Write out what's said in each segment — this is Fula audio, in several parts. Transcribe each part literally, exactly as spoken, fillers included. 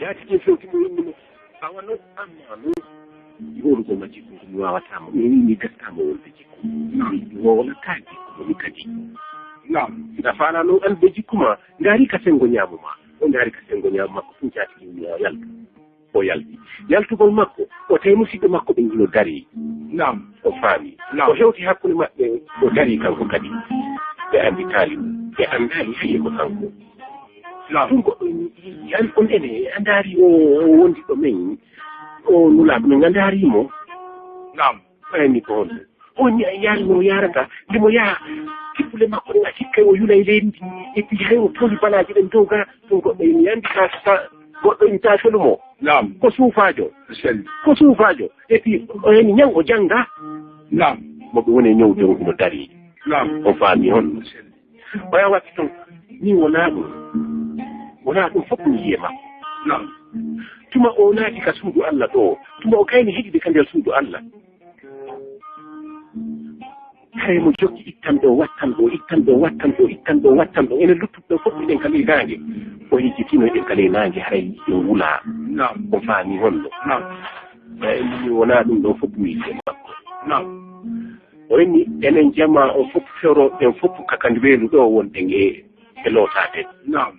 Ati ke fewti mo yimɓe mo. Awa noon, amma noon, mi wowlugo ma jikku, mi waawataa mo, mi wiyi mi gattaama wonde jikku. Naam. Mi wowlataa jikku, mi ka jikku. Naam. Nda faala noon an be jikku ma, ndaari ka senngo ñaamo ma, o ndaari ka senngo ñaamo makko, ɗum jaati ɗum yo yaltu. O yalti. Yaltugol makko, o tawi musidɓe makko ɓe ngino darii. Naam. O faami. Naam. O hewti hakkunde maɓɓe, o darii kanko kadi. Ɓe annditaali mo, ɓe anndaali hay e ko kanko. Naam. Ɗum goɗɗo, an on ene, a ndaari o, o wondi ɗo men, o nulaaɗo men, a ndaari mo? Naam. Ɓayni ko on. On yaari mo yaarata, nde mo yaha, kippule makko ɗen a sikka o yula e leydi ndi, et puis hay o tooli balaaji ɗen dow ga, ɗum goɗɗo ene yandi ka, ka, goɗɗo ene ta felu mo. Naam. Ko suufaajo. Sel. Ko suufaajo. Et puis, o heni ñaŋ o jannga. Naam. Mo ɓe woni e ñawde o hino darii. Naam. O faami on. Sel. Oya watti toon, min wonaa ɗum. Wonaa ɗum fof mi yiye makko. Naam. Tuma o naati ka suudu Allah ɗo, tuma o kayni heɗude ka nder suudu Allah. Haray mo jokki ittan ɗo, wattan ɗo, ittan ɗo, wattan ɗo, ittan ɗo, wattan ɗo. Enen luttuɓe ɗo fof eɗen ka ley naange. O hejjitino eɗen ka ley naange, haray ɗum wulaa. Naam. O faami honno. Naam. Eyi, wonaa ɗum ɗo fof mi yiye makko. Naam. O inni, enen jamaa o fof fewrooɓe ɓen fof ka, ka weendu ɗo wonɗen e, e lootaade. Naam.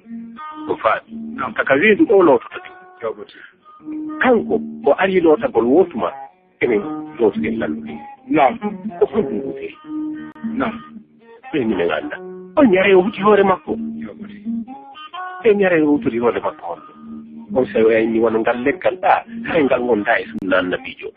O faami. Naam. Ka, ka weendu ɗo loototo ɗen. Jawbote. Kanko, o ari lootagol wootuma, enen lootuɗen lanɗo ɗen. Naam. Ko honɗum ɗum feri? Naam. Ɓe minen annda. O ñaare o huti hoore makko. Jawbote. Ɓe ñaare o hutiri hoore makko honɗo? On sey o inni wano ngal leggal ɗa, hay ngal wonda e sunna annabiijo.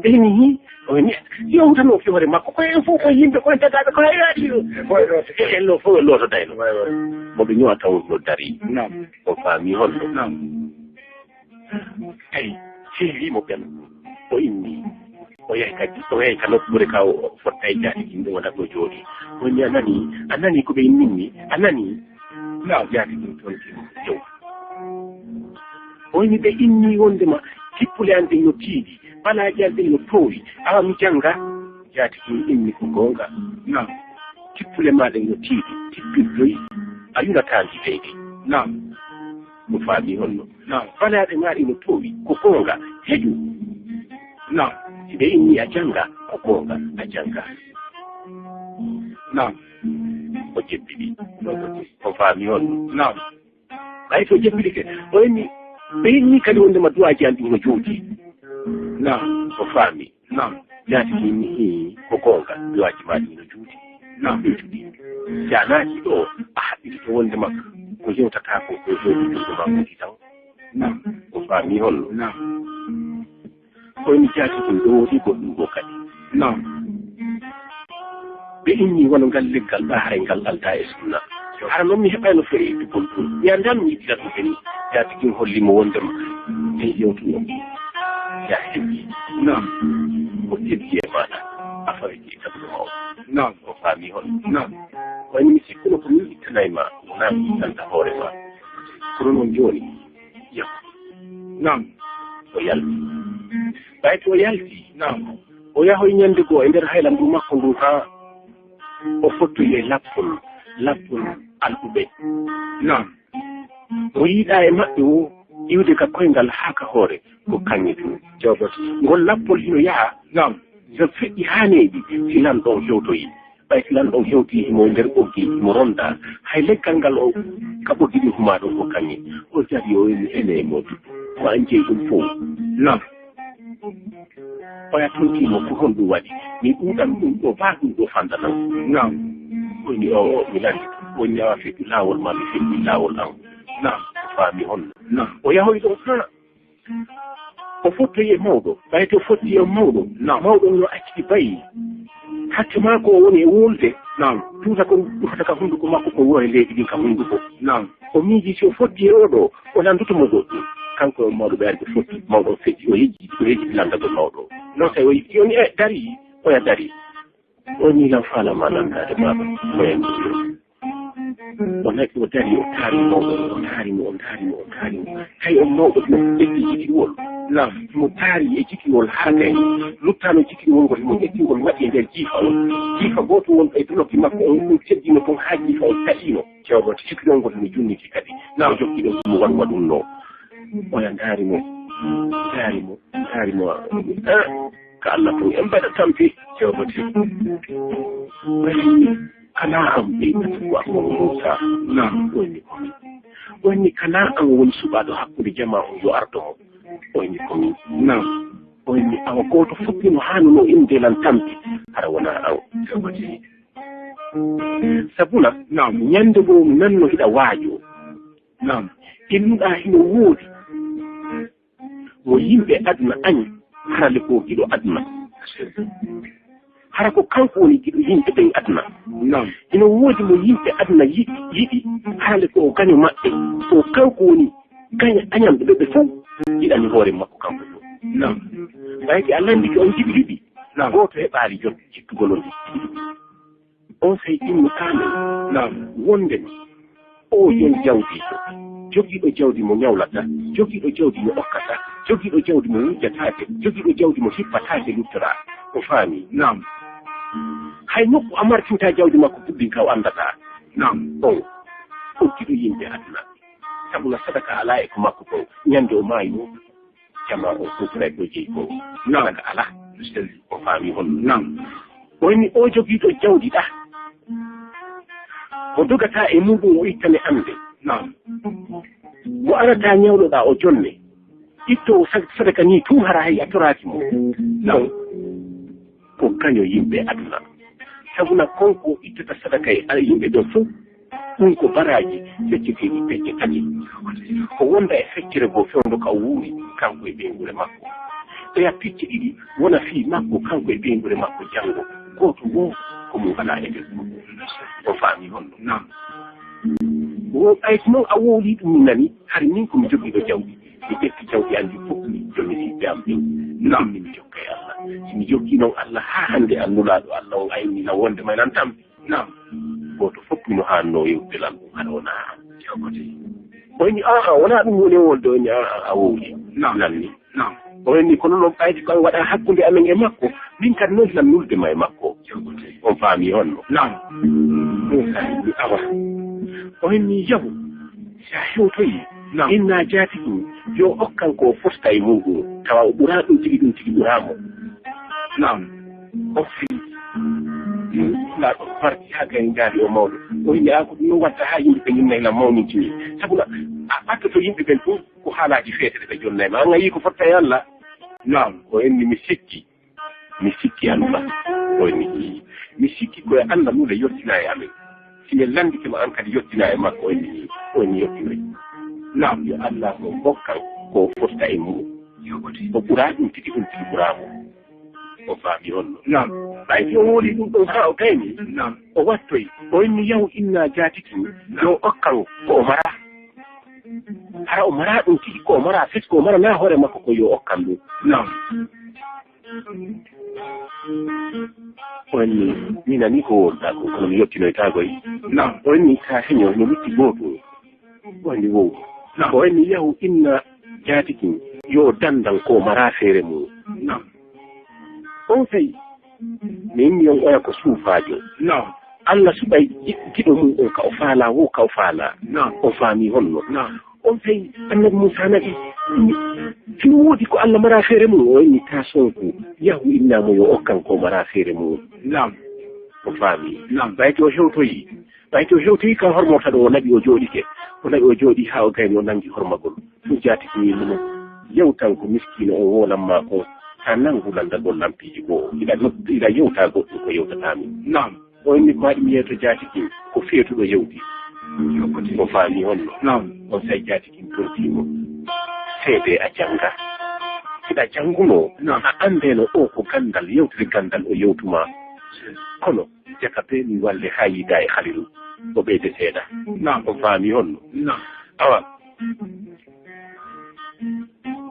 Ɓe ni hi, o ni, yewtano fi hoore makko, ko en fof ko yimɓe, ko en tagaaɓe, ko hay waɗi ɗo. E fof e looto. E en ɗo fof e looto dayno. Waay, waay. Mo ɓe ñowa taw no dari. Naam. O faami honno. Naam. Eyi, feewi mo ɓen. O inni. O yahi ka, o yahi ka nokkuure ka o fotta e jaati ɗin ɗo wona ɗo jooɗi. O ni a nani, a nani ko ɓe inninmi, a nani? Naam. Jaati ɗin toon timo. Yow. O inni ɓe inni wondema kippule an ɗen no tiiɗi, balaaji an ɗen no toowi, awa mi jannga. Jaati ɗin inni ko goonga. Naam. Kippule ma ɗen no tiiɗi, tippirdoyi, a yulataa ndi leydi. Naam. Mo faami honno. Naam. Balaaɗe ma ɗe no toowi, ko goonga, heƴu. Naam. Si ɓe inni a jannga, ko goonga, a jannga. Naam. O jebbiɗi. O faami honno. Naam. Ɓay to jebbilike, o inni, ɓe inni kadi wondema duwaaji an ɗin no jooɗi. Naam. O faami. Naam. Jaati ɗin inni, hii, ko goonga, duwaaji ma ɗin no jooɗi. Naam. Ɓeytuɗi. Si a naati ɗo, a haɓɓitoto wondema ko yewtata ko, ko yewtata ko ma woni taw. Naam. O faami honno. Naam. Ko mi jaati ɗum ɗo woni goɗɗum goo kadi. Naam. Ɓe inni wano ngal leggal ɗa haray ngal aldaa e sunna. Hara noon mi heɓayno feere ittugol ɗum. Mi anndaa mi yiɗira ɗum ɓe ni. Jaati ɗum holli mo wondema en yewtuno. Ya heɓi. Naam. Ko teddi e maaɗa. A fawi e kabiro mawɗo. Naam. O faami hon. Naam. Wayno mi sikkuno ko min ittanay ma. Wonaa mi ittanta hoore ma. Kono noon jooni. Yahu. Naam. O yalti. Ɓay to o yalti. Naam. O yahoy ñande goo e nder haylandu makko ndu haa o fottoyi e lappol, lappol alɗuɓe. Naam. Mo yiɗaa e maɓɓe wo iwde ka koyngal haa ka hoore ko kaŋŋe tun. Jawbote. Ngol lappol hino yaha. Naam. So feƴƴi haa neeɓi, si lanɗo on hewtoyi. Ɓay si lanɗo on hewti himo e nder ɓoggi, himo ronda. Hay leggal ngal o ka ɓoggi ɗin humaa ɗon ko kaŋŋe. O jari o inni ene e moodi. Ko an jeyi ɗum fow. Naam. Oya tonti mo ko honɗum waɗi. Mi ɗuuɗan ɗum ɗo baa ɗum ɗo fandanan. Naam. O inni o, o, mi landi. O inni awa feƴƴu laawol ma, mi feƴƴi laawol an. Naam. O faami honno. Naam. O yahoy ɗon haa o fottoyi e mawɗo, ɓay to fotti e mawɗo, naam, mawɗo no acci bayi. Hakke maako o woni e wolde, naam, tuuta ko ɗufata ka hunduko makko ko wuro e leydi ɗin ka hunduko. Naam. O miiji si o fotti e oɗo, o landoto mo goɗɗum. Kanko e mawɗo ɓe ari ɓe fotti, mawɗo o feƴƴi, o yejjiti, o yejjiti landagol mawɗo. Non tawi o yejjiti, o ni, e, dari, oya dari. O ni lan faala ma landaade baaba, o yandi. O natti o dari, o taari mawɗo, o taari mo, o taari mo, o taari mo. Tawi on mawɗo no ƴetti jikiwol. Naam. Mo taari e jikiwol haa gay. Luttaano jikiwol ngol, mo ƴetti ngol waɗi e nder jiifa on. Jiifa gooto won e doloki makko on, ɗum teddino ton haa jiifa on taƴino. Jawbote. Jikiwol ngol no junniti kadi. Naam. O jokki ɗon mo waɗu waɗunno. Oya ndaari mo, ndaari mo, ndaari mo. Eh, ka Allah tun en mbaɗa tampi, jawbati. Kala am ɓe ko Amadou Moussa. Naam. Woni ko min. Woni kala am woni suɓaaɗo hakkunde jamaa on yo ardo mo. Woni ko min. Naam. Woni awa gooto fof no haanunoo innde lan tampi. Hara wonaa an. Jawbati. Sabuna, naam, ñande goo mi nanno hiɗa waajoo. Naam. Innuɗaa hino woodi mo yimɓe aduna añi, hara le ko giɗo aduna. Hara ko kanko woni giɗo yimɓe ɓen aduna. Naam. Hino woodi mo yimɓe aduna yiɗi, yiɗi, hara le ko o gaño maɓɓe. Ko kanko woni gaño añanɗo ɓe, ɓe fof yiɗani hoore makko kanko fof. Naam. Ɓayde a landike on jiɗi ɗiɗi, naam, gooto heɓaali jot jittugol on. On sey innu kaamen. Naam. Wonde o jon jawdi, jogiiɗo jawdi mo ñawlata, jogiiɗo jawdi mo okkata, jogiiɗo jawdi mo wujjataake, jogiiɗo jawdi mo hippataake luttora. O faami. Naam. Hay nokku a martinta jawdi makko puɗɗin ka o anndata. Naam. On, o giɗo yimɓe aduna. Sabuna sadaka alaa e ko makko kon, ñande o maayi o. Jamaa o sutray ko jeyi ko. Naam. Ka ala. O faami hon. Naam. O inni o jogiiɗo jawdi ɗa. O dogata e muɗum o ittane annde. Naam. Mo arata ñawloɗa o jonne. Itto o sad-, sadaka ni tun hara hay a toraaki mo. Naam. Ko kaño yimɓe aduna. Sabuna konko ittata sadaka e al yimɓe ɓen fof. Ɗum ko baraaji fecceteeɗi pecce tati. Ko wonda e feccere goo fewndo ka o wuuri, kanko e ɓeynguure makko. Ɓeya pecce ɗiɗi wona fii makko, kanko e ɓeynguure makko janngo. Gooto woo ko mum alaa e nder ɗum. O faami honno? Naam. Wo ɓayti noon a wowlii ɗum mi nani, hari min ko mi jogiiɗo jawdi. Mi ƴetti jawdi an ndi fof mi jonni siɓɓe am ɓen. Naam. Mi jokka e Allah. Si mi jokkii noon Allah haa hannde an nulaaɗo Allah on ayni na wonde may nan tampi. Naam. Gooto fof no haannoo yewtude lan ɗum, hano wonaa an. Jawkotee. O inni, "Aa, aa, wonaa ɗum woni e wolde." O inni, "Aa, aa, a wowli." Naam. Lan ni. Naam. O inni, "Kono noon ɓayde ko waɗa hakkunde amen e makko, min kadi noon lan nulde ma e makko." Jawkotee. On faami honno? Naam. Muusaa inni, "Awa." O inni, "Yahu, si a hewtoyi, naam, inna jaatigi, yo okkan ko o fosta e muuɗum, tawa o ɓuraa ɗum tigi, ɗum tigi ɓuraa mo." Naam. O fii. Nulaaɗo farti haa gay ngaari o mawɗo. O inni, "Aa, ko ɗum noon watta haa yimɓe ɓen inna hila mawnintinii. Sabu na a ɓattoto yimɓe ɓen tun ko haalaaji feetere ɓe jonnay ma. An a yii ko fotta e Allah?" Naam. O inni, "Mi sikki. Mi sikki Allah." O inni, "Ii. Mi sikki ko e Allah nule yottina e amen. Si min landike ma an kadi yottina e makko." O inni, "Ii." O inni, "Yottinoy." Naam. Yo Allah ko hokkan ko o fotta e mu'un. O ɓuraa ɗum tigi, ɗum tigi ɓuraa mo. O faami honno? Naam. Ɓay si o wowlii ɗum ɗon haa o gayni, naam, o wattoyi. O inni, "Yahu inna jaatigi, naam, yo okkan ko o maraa. Hara o maraa ɗum tigi, ko o maraa fes, ko o maranaa hoore makko ko yo okkan ɗum." Naam. O inni, "Mi nanii ko wowluɗaa ko, kono mi yottinoytaa goy." Naam. O inni, "Ka heño, no lutti gooto." O inni, "Wow." Naam. O inni, "Yahu inna jaatigi, yo dandan ko maraa feere mum." Naam. On sey, mi inni on oya ko suufaajo. Naam. Allah suɓay gi-, giɗo mum on ka o faalaa wo, ka o faalaa. Naam. On faami honno? Naam. On sey, Annabi Muusaa naɓi, "Fii woodi ko Allah maraa feere mum?" O inni, "Taa sonku, yahu inna mo yo okkan ko maraa feere mum." Naam. O faami. Naam. Ɓay to o hewtoyi, ɓay to o hewtoyi ka hormorta ɗo, o naɓi o jooɗike. O naɓi o jooɗi haa o gayni o nangi hormagol. Ɗum jaatigi wi'i mo, "Yewtan ko miskiino on wowlan maa kon, taa nangu landagol lampiiji goo. Iɗa noddu, iɗa yewta goɗɗum ko yewtataa mi." Naam. O inni, "Ko waɗi mi yeeto jaatigi ko feetuɗo yewti?" O faami honno? Naam. On sey jaatigi tontii mo, "Seedee a jannga. Hiɗa janngunoo, naam, a anndeeno o ko ganndal, yewtude ganndal o yewtu maa. Kono jaka bee mi walle haa yiida e Halilu, o ɓeyde seeɗa." Naam. O faami honno? Naam. Awa.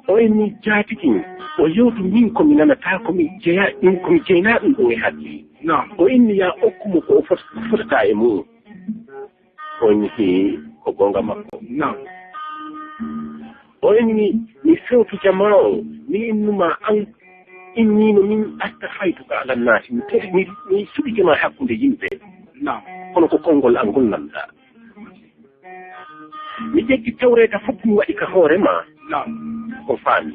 O inni, "Jaatigi, o yewtu min ko mi nanataa, ko mi jeya-, min ko mi jeynaa ɗum ɗum e hakkili." Naam. O inni, "Yaa okku mo ko o fot-, fotata e mu'un." O inni, "Hii, ko goonga makko." Naam. O inni, "Mi fewtu jamaa o, mi innumaa an, inniino min asta faytuka alannaasi, mi teri-, mi, mi suɓike ma hakkunde yimɓe. Naam. Kono ko konngol an ngol nanɗaa. Mi ƴetti tawreeta fof mi waɗi ka hoore ma. O faami.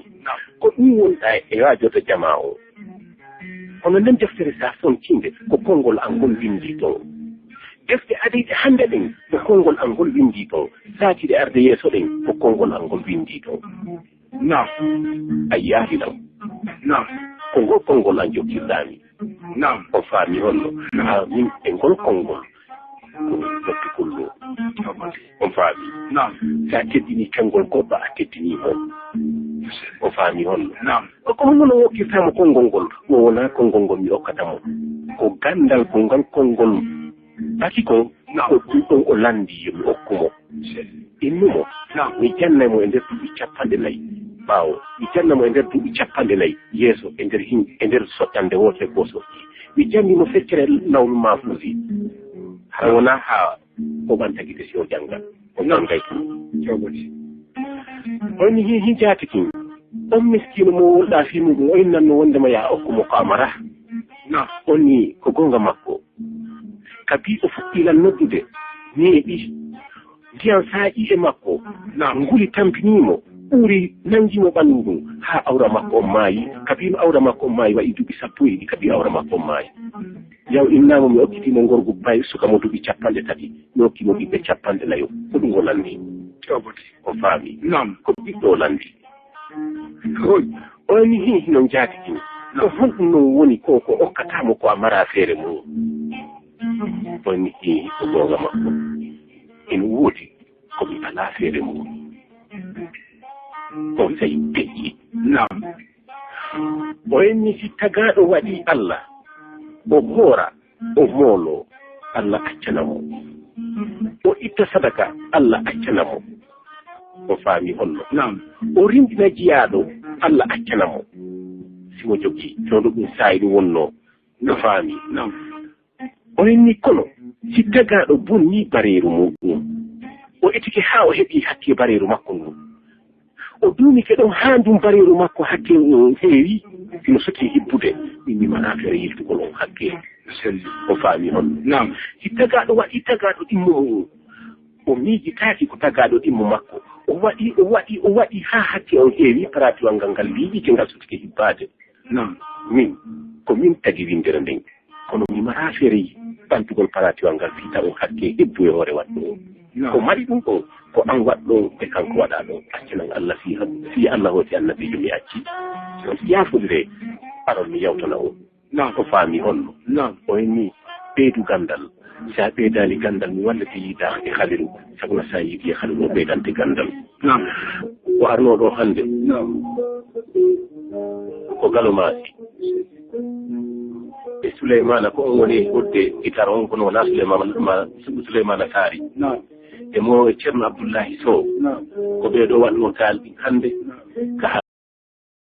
Ko ɗum wonɗa e waajoto jamaa o. Kono nden deftere sa fontiinde, ko konngol an ngol winndi ton. Defte adeyɗe hannde ɗen, ko konngol an ngol winndi ton. Saatiiɗe arde yeeso ɗen, ko konngol an ngol winndi ton. Naam. A yaahi lan. Naam. Ko ngol konngol an jokkirɗaa mi. Naam. O faami honno? Haa min e ngol konngol. Ko wattu kullo. On faami? Naam. Sa teddini konngol goɗɗo, a teddini mo. O faami honno? Naam. Ko honno no wokkirtaa mo konngol ngol? O wonaa konngol ngol mi okkata mo. Ko ganndal ko ngal konngol baki kon, ko ɗum ɗon o lanndi yo mi okku mo. Innu mo, mi janna mo e nder duuɓi cappanɗe nayi. Ɓaawo, mi janna mo e nder duuɓi cappanɗe nayi. Yeeso, e nder hin-, e nder sottande wootere ko sotti. Mi janni mo feccere lawnu maafuusi. Hara wonaa haa o ɓanta gite si o jannga. O janngay ɗum. On ni hin, hin jaati kin. On miskiino mo wolɗaa fii muɗum, o innanno wondema yaa okku mo ko a maraa. On ni ko goonga makko. Kabi o fuɗɗii lan noddude, neeɓi. Ndiyan saaƴi e makko, nguli tampinii mo, ɓuri nanngi mo ɓanndu ndun, haa awra makko on maayi. Kabi no awra makko on maayi, waɗi duuɓi sappo e ɗiɗi, kabi awra makko on maayi. Yaw innaama mi okkiti mo ngorgu bay suka mo duuɓi cappanɗe tati, mi okki mo ɓiɓɓe cappanɗe nayo. Ko ɗum o lanni. O faami. Naam. Ko ɓiɗɗo o lanndi. Hoy, on ni hii hino njaati ɗum. Ko honɗum non woni ko, ko okkataa mo ko a maraa feere mum? On ni hii ko goonga makko. Ina woodi ko mi alaa feere mum. On sey peƴƴi. Naam. O inni si tagaaɗo waɗi Allah, o hoora, o mooloo, Allah accana mo. O itta sadaka, Allah accana mo. O faami honno? Naam. O rinɗina jiyaaɗo, Allah accana mo. Si mo jogii, jondo ɗum saayi ɗum wonnoo. O faami. Naam. O inni kono, si tagaaɗo bonnii bareeru muɗum, o etike haa o heɓi hakke bareeru makko ngun. O duumike ɗon haa ndun bareeru makko hakke on heewi, hino soti hibbude. Min mi manaa feere yiltugol on hakke. O faami honno? Naam. Si tagaaɗo waɗi tagaaɗo ɗimmo muɗum, o miijitaaki ko tagaaɗo ɗimmo makko. O waɗi, o waɗi, o waɗi haa hakke on heewi, paratiwal ngal ngal liiɓike ngal sotike hibbaade. Naam. Min, ko min tagi winndere nden. Kono mi maraa feere ɓantugol paratiwal ngal fii taw hakke hibbu e hoore waɗɗo o. Naam. Ko mari ɗum ɗon, ko an waɗɗo e kanko waɗa ɗon. Accanan Allah fii ha-, fii Allah hooti annabiijo mi acci. On yaafondiree, aron mi yawtana on. Naam. O faami honno? Naam. O inni, ɓeydu ganndal. Si a ɓeydaali ganndal, mi wallete yiidaaka e haliru. Sabu na sa yiidi e haliru, o ɓeydante ganndal. Naam. Ko arnoo ɗoo hannde. Naam. Ko Galo Maasi. E Suleymaana, ko on woni e ɓurde gitar on, kono wonaa Suleymaana, ma, Suleymaana Saari. Naam. E mo e Ceerno Abdullaahi Sow. Naam. Ko ɓee ɗoo waɗnoo taal ɗin hannde. Naam. Ka